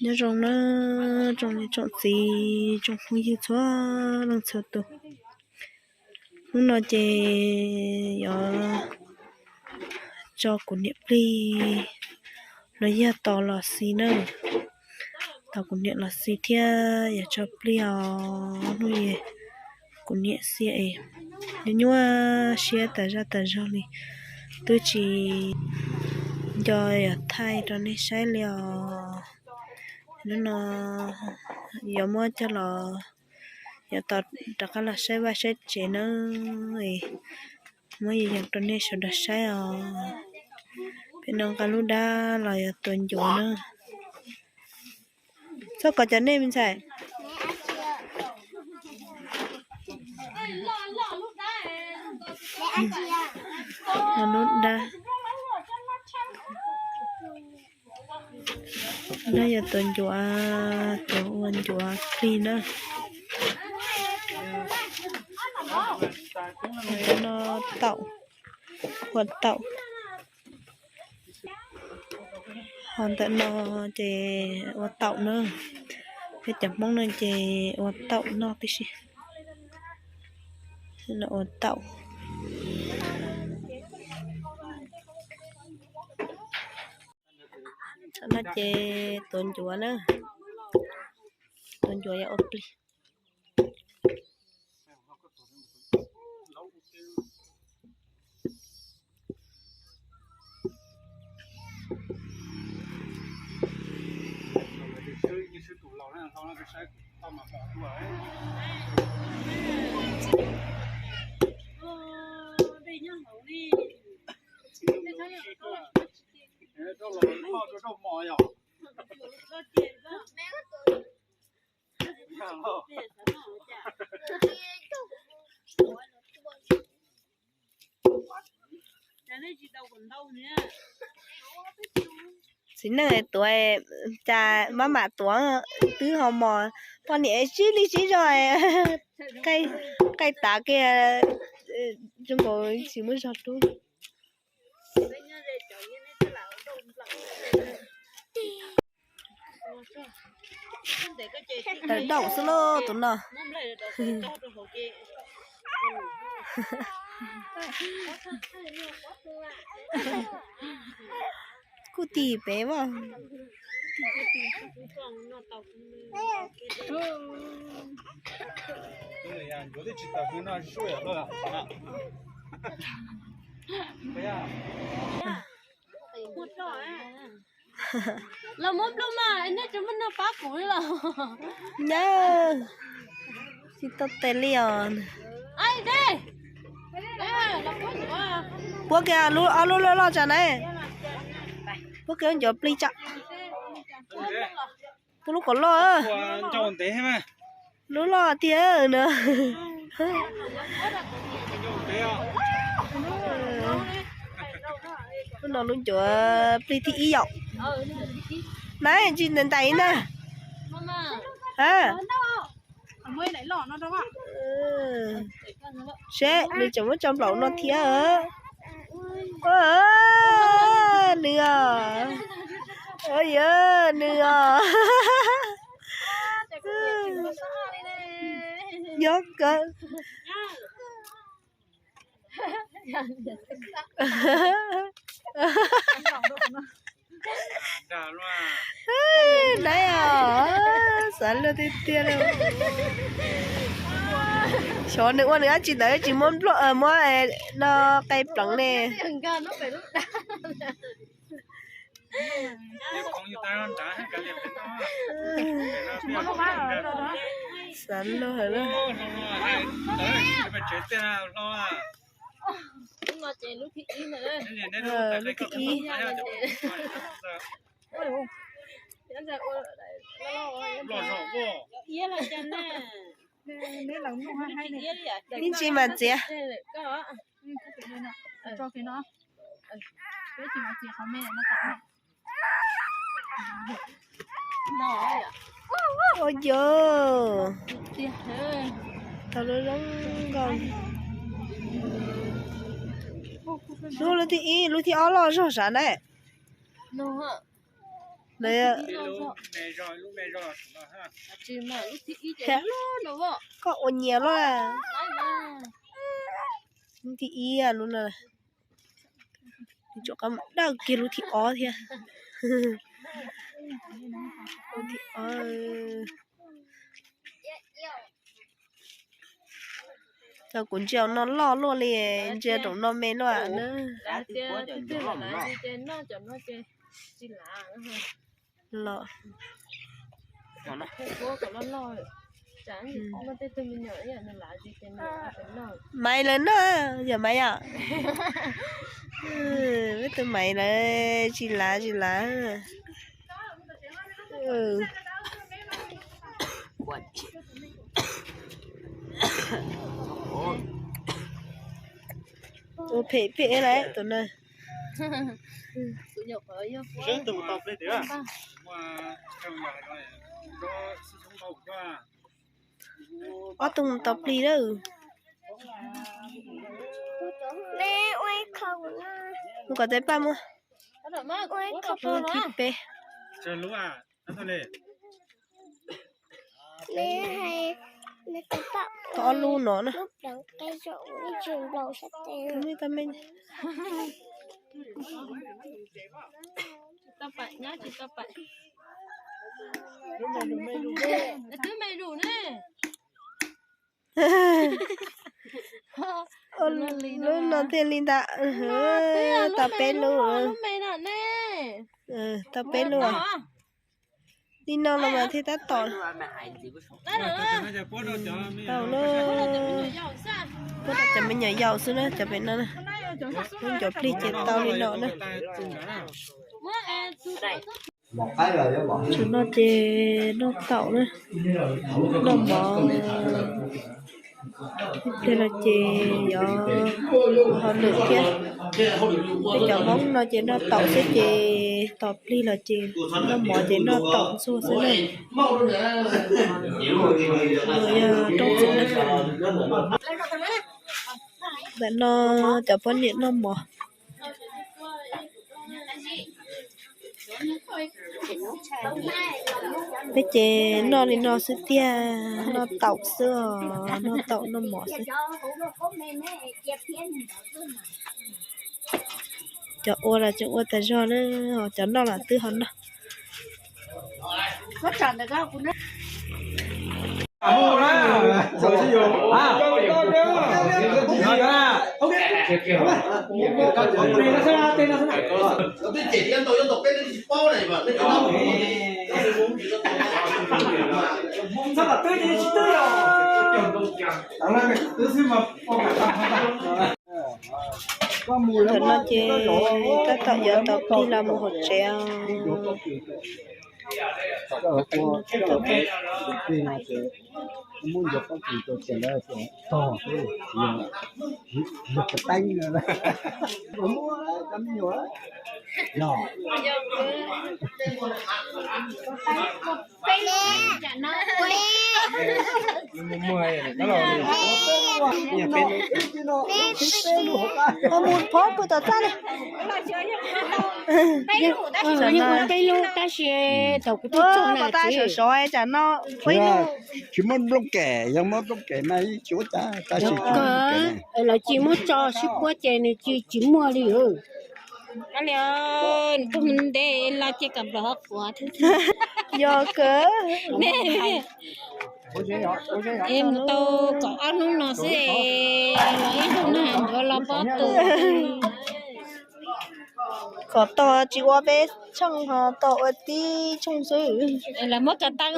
Nyob zoo na, tsoom niam tsoom txiv tsoom phooj ywg txhua leej txhua tus. Hnub no ces yuav tso kuv niam plig los yog tos los xis na. Tos kuv niam los xis thiab yuav tso plig os. Hnub no kuv niam xis es nyuaj nyuaj siab tas zaj tas zog li, twb tsis nco yuav thaij rau nej saib li os. Hnub no yuav muab coj los, yuav tos rov qab los saib vaj saib tsev na, muab yos yos rau nej sawv daws saib os. Peb no nqa lub dab los yuav tuav ncuav na. Txhob kom cov nej me ntxhais. Lub dab, dab yuav tuav ncuav, tuav ua ncuav plig na. Cov no taum, ua taum. Ho ntawm no ces ua taum na. Peb cov Hmoob no ces ua taum noj tib si. Ua taum. Tam no ces tuav ncuav na, tuav ncuav yog ua plig. Txiv neej tuav, cas maj mam tuav twb ho mos, poj niam sib li sib zog, qaij tav kiag, zoo nkaus tsis muaj zog dub. Daws daum xwb lauj tus no. Kuj tim pem mas. Los muab nplooj mas nej tsis muaj neeg pab kuv li los. Nyob tsis tau tes li os. Puab kiag ob lub loj loj tsam na. Puab kiag lub ncuav plig tsam. Puab lub kom loj. Lub loj tiag na. Lub no lub ncuav plig thib ib yom. Na tsis ntais ntais na. Seb nws tseem muab tso nplaum no thiab. Nws os, yog nws os. Nyob kawg. Nab os, xav luag tiag tiag li. Xyov nws ua nws dab tsi ntawd tsis muab nplooj, muab no qe pleev ne. Xav luag heev. Lub thib ib. Ib ntsis mas txiav. Ua yog tau lub zoo nkauj. Lub, lub thib ib, lub thib ob loj zog sav na. Koj ua nyias los. Lub thib ib lub no, tsum qab dawj kiag lub thib ob thiab. Lub thib ob. Tau kuv ntsia no loj luaj li, ntsia room no me luaj na. Los. Maiv lawv noj, yog Maiv yom? Peb tus Maiv lawv tsis lav tsis lav. Ua phem phem lawm tus na. Ob tug mus tau plig lawm. Mus kom tais paj muab. Lub thib peb. Tau ob lub no na. Lub no thiaj li ntag. Tau peb lub. Tau peb lub. Li no los mas thiaj tab tom. Tau na. Puab cov me nyuam yaus xwb na, cov pem no na. Lub ncov plig ces tau li no na. Tsam no ces noj taum na, noj mov. Ib pliag no ces yuav ua hauj lwm thiab. Peb cov Hmoob no ces noj taum xwb ces tos plig los ces noj mov ces noj taum ntxuag xwb na. Yog roob txiv neej. Ntawm no cov poj niam noj mov. Peb ces noj li no xwb tiag, noj taum xwb os, noj taum noj mov xwb. Cov ua los tseem ua tas zog na, cov noj los twb ho noj. Ntawm no ces tab tom yuav tau plig los mus hauv tsev os. Mus phob pw tom txaj li. Yeej ua peb lub tab sis thaum kuv tuaj txog na, sov sov tsam no peb lub. Tsis muaj nplooj kem, yog muaj nplooj kem mas yeej tsis ua cas, tab sis tsis muaj nplooj kem. Lawv tsis muab tso sib puab ces nws tsis, tsis muaj li. Nws tuaj ntev los ces kom nplog ho quav thiab. Yog kawg. Es mus tau kaum ob hnub no xwb, los ib hnub no yuav los pob tw. Kom tog tsis ua peb tshooj ho tog ua tib tshooj xwb. Lawv muab kov tau.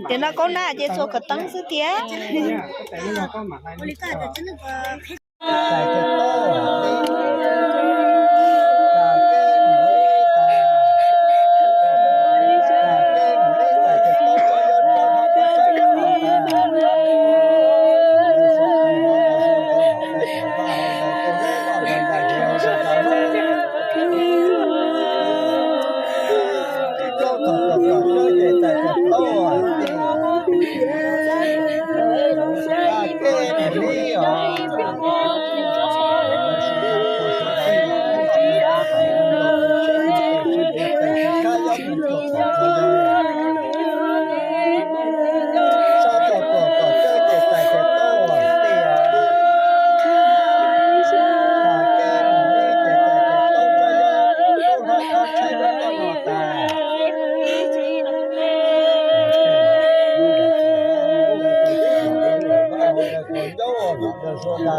Ces noj kaub nab ces txhua kov teeb xwb tiag.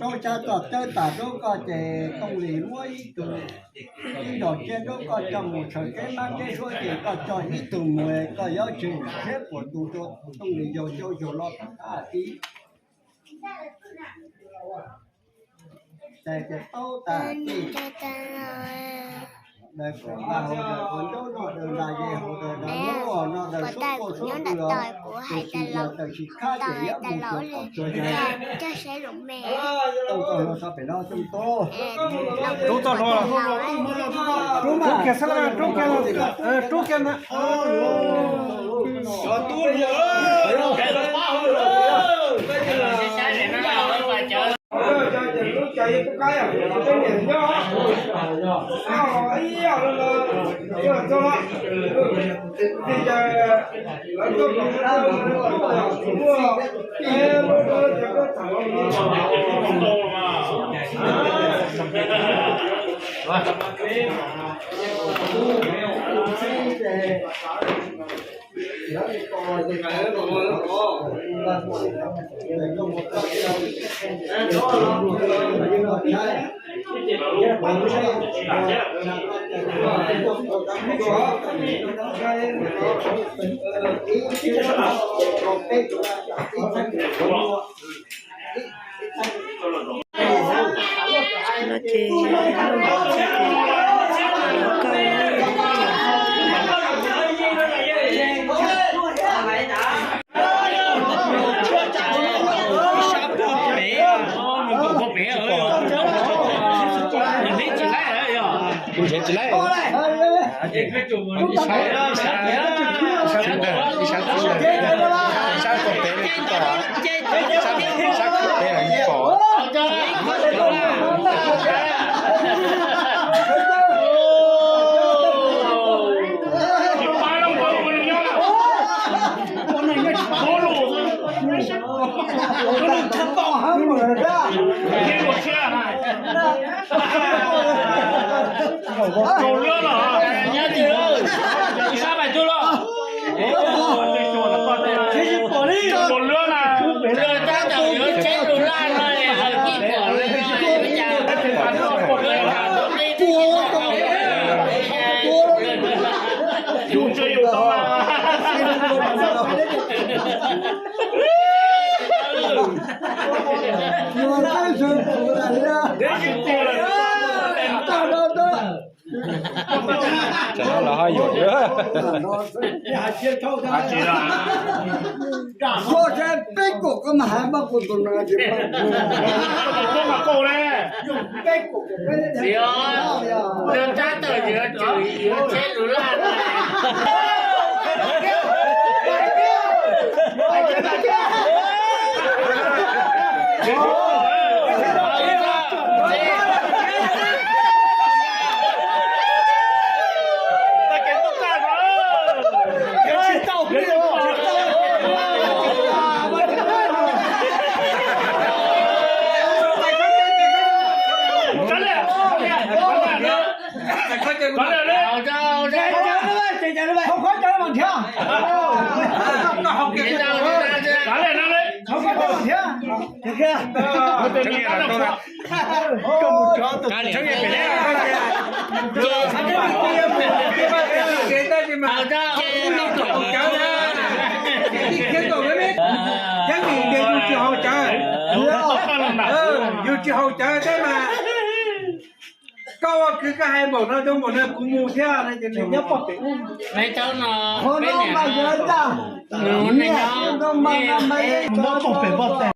Roob Xyab Txoj Cawb tas rau koj ces Tooj Lis muab ib tug, ib zos tsiab rau koj coj mus sawv kev mab kev suab ces koj coj ib tug mus, koj yuav tseg siab puas tu rau Tooj Lis yau cau yau los tag tib. Ces ces tau tas tij. Daws kua npab hauv daws kua nraub noj daws nra ze hauv daws nra lub no daws suab quaj suab qw los, tus tsis yog daws tsis khab ces yuav mus tsuag tom tsuag yawg. Tau tau hluas tso pem no tau tau. Tub txoj hlua. Rub kiag xwb, rub kiag, rub kiag ntag. No ces kauj. Kuv nrhiav tsis laib. Ib sab, ib sab, ib sab, ib sab kom pem li tsis pom, ib sab, ib sab kom pem li tsis pom. Kaum lwm los, ib sab pais tug los. Kaum lwm na. Yus tsis yus tau. Cov no los ho yuam. Peb kaum koj mas hais mas kuv tus no ces Tab tom yuav tswm yuav tsheb lus laj na. Yus tsis haus cawv thiab mas, koj ua kwv koj hais npaum no rau npaum no kuv mus thiab no ces nws nyob pem ub. Nws nyob pem pem.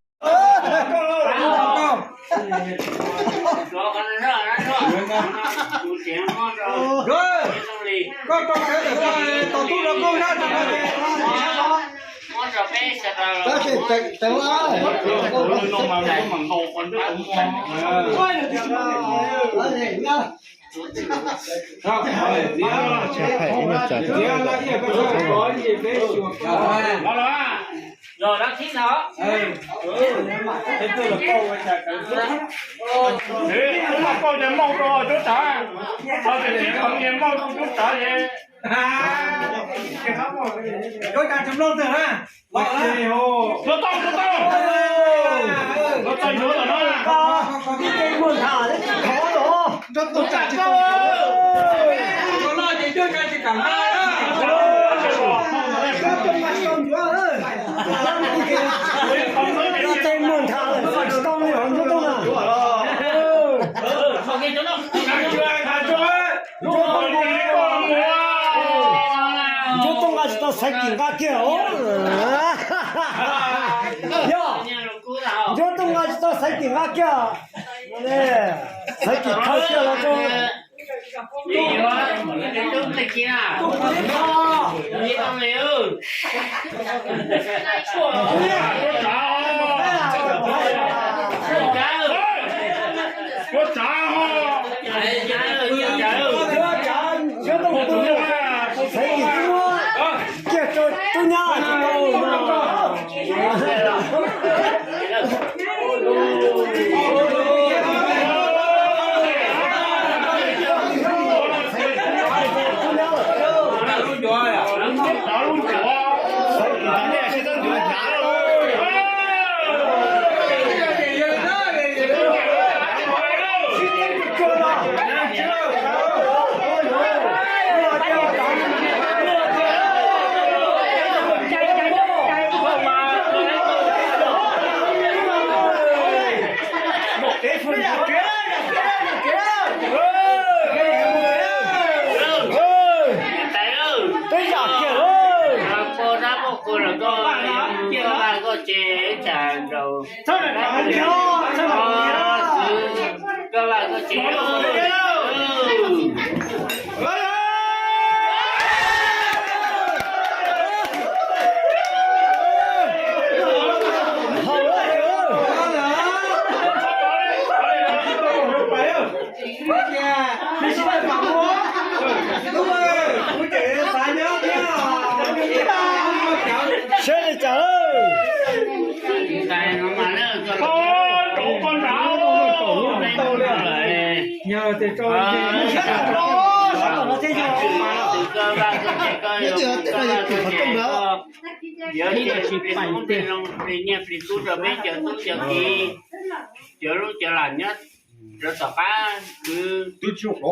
Koj tau cawv ntawm koj tos tub los koj zaj rau no ces. Los dab thib no. Pauj ces mauj rau cub tsav, ces tib khoom ces mauj rau cub tsav ces. Cub tsav tsis mloog twg na. Tuaj tau, tuaj tau. Tuaj tau yuav lawm na. Muaj tham thov los. Tuaj tau tsav tsis tau. Tej muaj tham tsis tau li hov ncuab tau na. Ncuab tau nqa tsis tau xaiv kim nqa kiag os. Yog, ncuab tau nqa tsis tau xaiv kim nqa kiag. Xaiv kim thawj kiag los rau. Koj vaj koj tsev. Saib li cas? Nyiaj plig tub rau peb cov tub cov kiv, cov lub cov lam nyob rau tom qab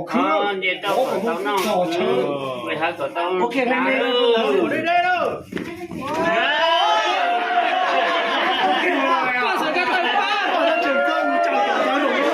kwv, nce tau kom tau noj, kwv, hawv kom tau.